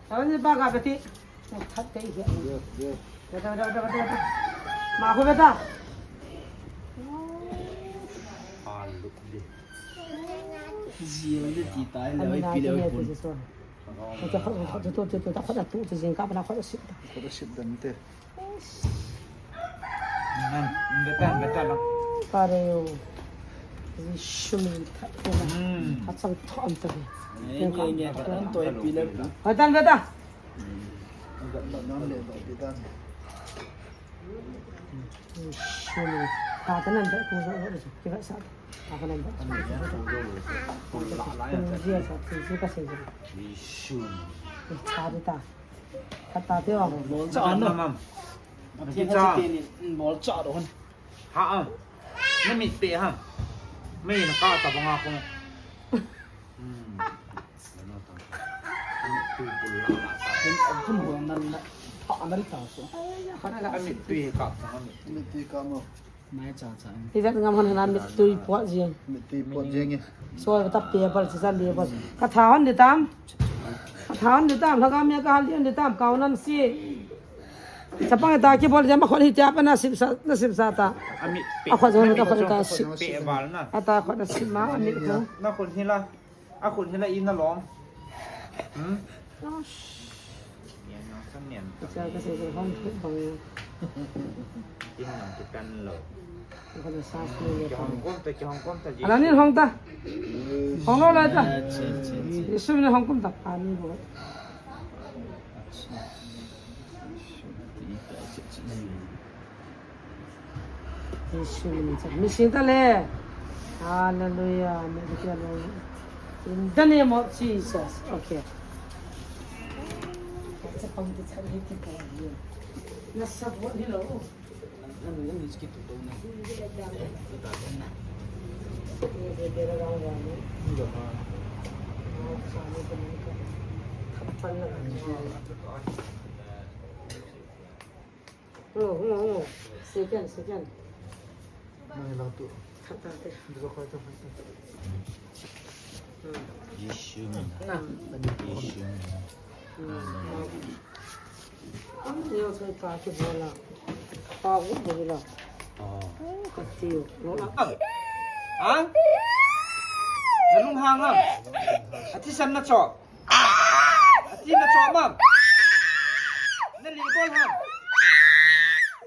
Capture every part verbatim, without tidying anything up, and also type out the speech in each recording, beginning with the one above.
Tao ni ba ga beti. That te hi. Beta, beta, beta, beta, beta. Ma ko beta. Jia le ti tai le pi le pun. Ko ta ko ta tu tu ta ko ta tu tu jing ka ba na ko ta sit. Ko ta sit dan te. Nan, beta, beta lang. Pare yo. Jisu min tha ko na. Hmm. Achang thom ta be. Ni, ni, ni, beta to pi le pu. Hotan beta. Jisu min. Ka ta nan be ku zo zo zo. Ki ba sa. Ka ta nan be. Jisu. Ka ta ta. Kata teo. Bol cha ano. Mam. Athia cha. Bol cha do han. Ha a. Na mit pe ha. Mai na ka ta banga ko. Hmm. Hen abun bol nan na. Ha na ri ta so. Amit tui ka ta amit. Amit tui ka mo. Mai cha cha. Ivet ngam han na mit tui puat jeng. Mit tui puat jeng e. So ta pe bal cha le bal. Ka tha hon de tam. Ka tha hon de tam. Lhagao mia ka hal de tam. Kau nam si. Chapang ta ki bol jeng ma khon hi tia pa na sim sa, na sim sa ta. Amit pe. A khon jong ta khon ta sim. Pe bal na. A ta khon na sim ma amit ko. Na khon hi la. A khun hi la in alom. Hmm? Nian nang sang nian. Ka cha ka se ka hong thut bang ya. In nang ki tan lo. Ka na sa su le. Ki hong kom ta, ki hong kom ta. Ala ni hong ta. Hong lo la ta. Acha, acha, acha. Jisu min hong kom ta. Ani bo. Acha. Jisu min cha. Mi sin ta le. Hallelujah. Mi dia lo. In the name of Jesus. Okay. Cha pang ti cha ni ti pa ni. Na sa bo ni lo. Oh, oh, oh. Second, second. Nang lang tu. Khat ta te. Dito ko ito. Hmm. Jisu min. Na. Jisu min. Hmm. Ang niyo sa ipa ki bola. Pa ko bola. Oh. Ka tiyo. Lola. Ha? Na lunghang ham? Athi san na cho. Athi na cho mam. Na li bol ham?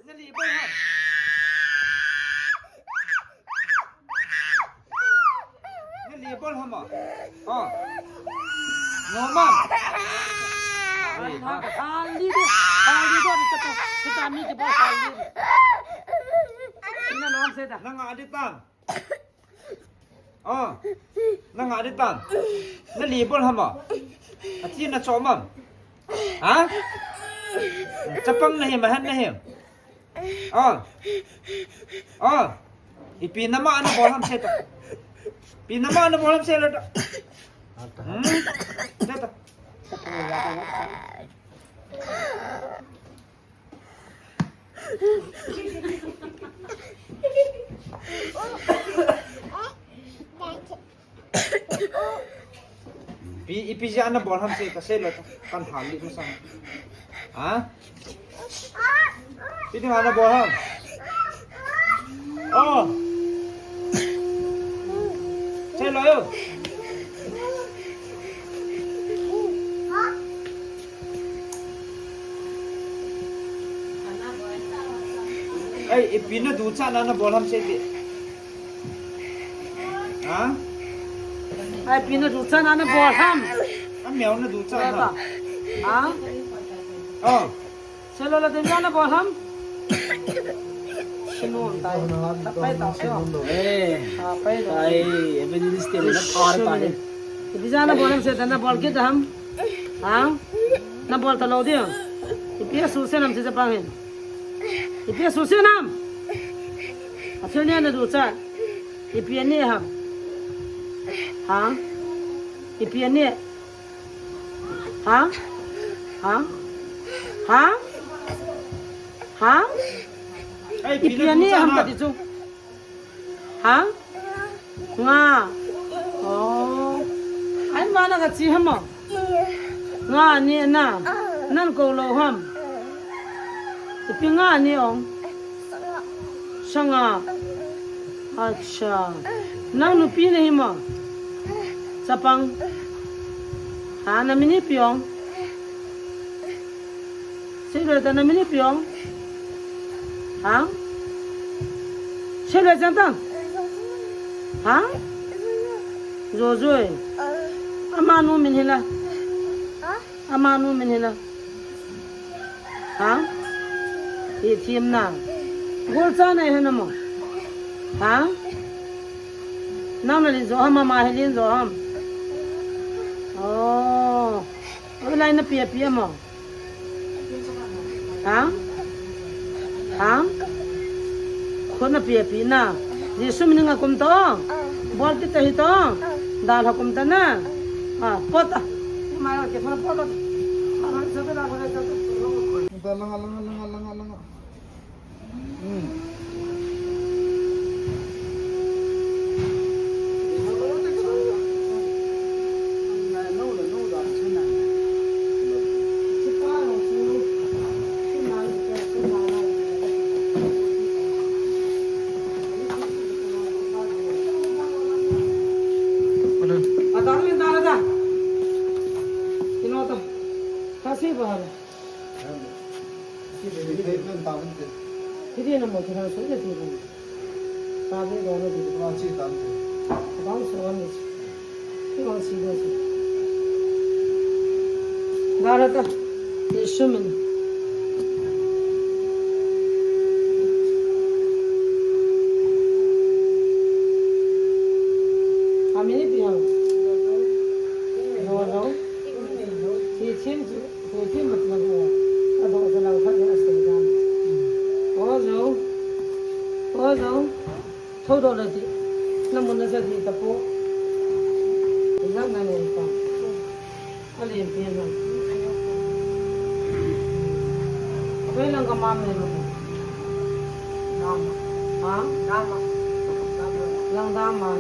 Na li bol ham? Na li bol ham a? Oh. No mam. Ei, ha. Hal di de. Hal di de, kita, kita mi di bol hal di. Ina nom se da. Na nga di tam. Oh, na nga di tan. Na li bol ham a? Athi na cho mam. Ha? Chapang na hi ma han na hi. Oh. Oh. Ipi na ma na bol ham se ta. Pi na ma na bol ham se la ta. Hmm? Se ta. Pi, ipi jeh a na bol ham se ka sei lo ta. Kan hal li masang. Ha? Pi ding a na bol ham? Oh. Sei lo yo. Ei, ipi na duchat na na bol ham sei ti. Ha? Ei, ipi na duchat na na bol ham. Amel na duchat na. Ha? Oh. Sei lo la, ipi na bol ham. Sinu tai. Pai ta sio. Eh. Ha, pai ta. Tai, evangelist te na par ta de. Ipi na bol ham sei ta na bol kit ham. Ha? Na bol ta lo di. Ipi a susen ham sei chapang hin. Ipi a susen ham. Athil ni na duchat. Ipi ni ham. Ha? Ipi ni. Ha? Ha? Ha? Ha? Ei, ipi ni ham ka ti chu. Ha? Nga. Oh. Ai ma na ka chi ham mo. Nga ni na. Nan ko lo ham. Ipi nga ni ong. Sanga. Acha. Nang nupi na hi ma. Chapang. Ha, na min ipi ong. Silo ta na min ipi ong. Ha? Silo jang ta. Ha? Jojoi. Ama nu min hila. Ama nu min hila. Ha? Hi thim na. Gol cha na hena mo. Ha? Nang na lin jo ham, ama hi lin jo ham. Oh. Oi lai na pia pia mo. Ha? Ha? Khun na pia pia na. Jesu min nga kum to. Bol ti ta hi to. Dal ha kum ta na. Ah, pot a. Ma ke thona pot a. Langa, langa, langa, langa, langa. Kasi bahar. Hiti na mo, hiti na so, hiti na. Tabi ko na hiti. Tabi ko na hiti. Tabi ko na hiti. Tabi ko na hiti. Gara ta. Yesu min. Amin ipi ham. Ro ro. Hi thim chu. Hiti matlab ho, adon sa lang khat a sei dan. O jo, o jo, thou doh le ti, na mun na sa ti ta po. Ijat na nei ta. A len pi na. Koi lang ka mam nei lo. Dama. Ha? Dama. Lang dama.